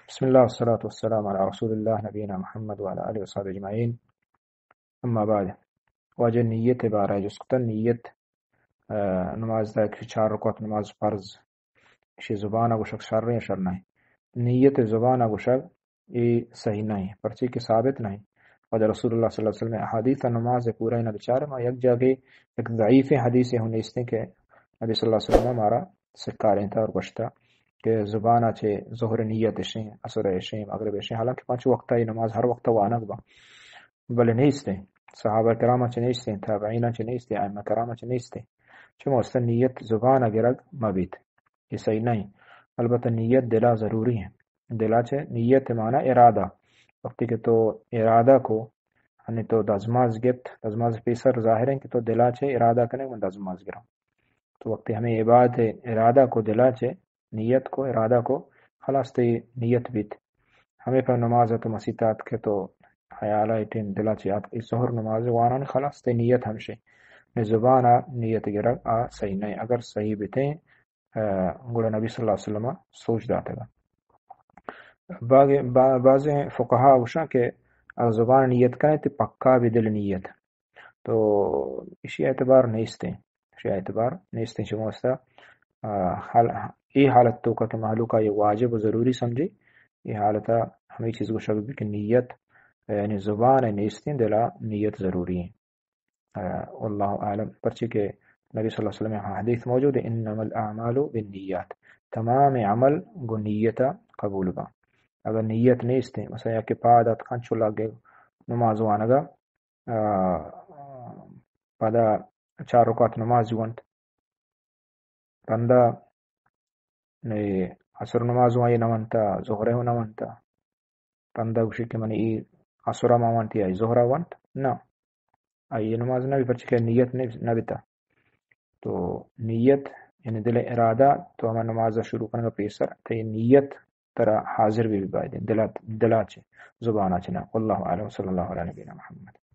بسم الله والصلاة والسلام على رسول الله نبينا محمد وعلى آله وصحبه أجمعين. أما بعد. واجہ نیت بارہ جست کتن، نیت، آ، نماز دا کہ چار رکعت نماز فرض، اشی زبان گوشگ شریں شر نہیں. نیت زبان گوشگ اے صحیح نہیں، پرچے کہ ثابت نہیں. واجہ رسول اللہ صلی اللہ علیہ وسلم احادیث نماز پورا نہ بچار، ما یک جاگے یک ضعیف حدیث ہوں نیستیں کہ نبی صلی اللہ علیہ وسلم مارا سکاریں تھا اور گوشتا کہ زبان چے ظہر نیت اشیں، عصر اشیں، مغرب اشیں، حالانکہ پانچ وقت نماز ہر وقت وانگ با، بلے نیستیں. صحابہ کرام چے نیستیں، تابعین چے نیستیں، ائمہ کرام چے نیستیں. چمو است نیت زبان گرگ مبیت، یہ صحیح نہیں. البتہ نیت دلا ضروری ہے. دلا چے نیت معنی ارادہ. وقتی کہ تو ارادہ کو، یعنی تو دزماز گپت، دزماز پیسر ظاہر ہے کہ تو دلا چے ارادہ کنے من دزماز گرم. تو وقتی ہمیں عبادت ارادہ کو، دلا چے نیت کو، ارادہ کو، خلاص تے نیت بیت. ہمیں پر نماز تو مسیتات کہ تو خیال ہے ٹیم دلا چے آت، اے ظہر نماز وانان خلاص تے نیت ہمشے. نے زبان آ نیت گرگ آ صحیح نہیں. اگر صحیح بیتیں، آ، گڑا نبی صلی اللہ علیہ وسلم سوچ داتگا. باگ-، با-، بعض فقہا گوشاں کہ اگر زبان نیت کنے تو پکا بھی دل نیت. تو اشی اعتبار نیستیں، اشی اعتبار نیستیں. چمو است، آ، حال-، اے حالت تو کا کہ مہلوکا یہ واجب و ضروری سمجھے، یہ حالتا ہمیں چیز گوشگ بھی کہ نیت، یعنی زبان نیستیں، دلا نیت ضروری ہیں. آ، واللہ اعلم، پرچے کہ نبی صلی اللہ علیہ وسلم حدیث موجود ہے، انما الاعمال بالنیات، تمام عمل گو نیت قبول با. اگر نیت نیستیں، مثلا یا کہ پاد اتکان چلا گئے نماز وانگا، آ، پدا چار رکعت نماز ونت، رندا نی عصر نماز وان نہ ونتا، ظہر نہ ونتا، رندا گوشی کہ منی ای عصر ما ونت یا ظہر ونت، نہ، آئی نماز نہ بی، پرچے کہ نیت نہ، نہ بیتا. تو نیت یعنی دل ارادہ، تو ہما نماز شروع کنگا پیسر تے نیت ترا حاضر بھی، بھی باید دلا، دلا چے، زبانا چے نہ. واللہ اعلم، صلی اللہ علی نبینا محمد.